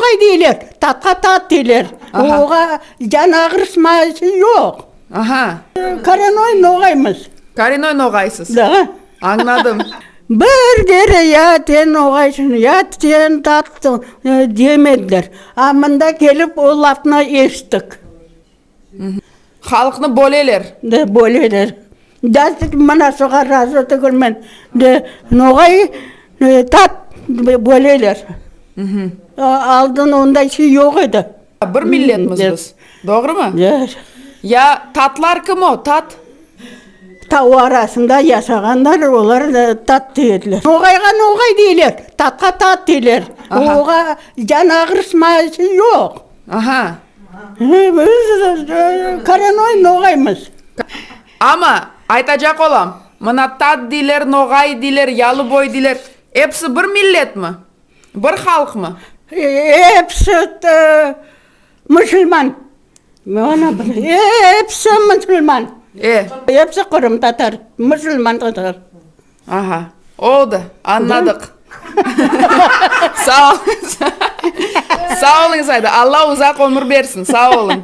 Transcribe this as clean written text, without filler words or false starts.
noğay deyler, tatqa tat deyler. Oğa can ağırışması yoq. Aha. Korenoy noğaymız. Korenoy noğaysız. Da. Añladım. Bir kere ya sen noğaysıñ, ya sen tatsıñ demediler. A mında kelip o lafnı eşittik. Halqnı böleler. De, böleler. Da, mına şuğa razı tügülmen. De, noğay, tat böleler. Aldın onday şey yoq edi. Bir milletmiz biz, doğrumı? Ya tatlar kim o, tat? Tau arasında yaşağanlar, olar tat deydiler. Noğayğa noğay deyler, tatqa tat deyler. Oğa can ağırışması yoq. Aha. Biz korenoy noğaymız. Amma, aytacaq olam, mına tat deyler, noğay deyler, yalıboy deyler, episi bir milletmi? Bir halqmı? Episi musulman. Episi musulman. E. Episi qırımtatar, musulman tatar. Aha, oldı, añladıq. Sağ oluñız. Sağ oluñız, ayda, Alla uzaq ömür bersin, sağ oluñ.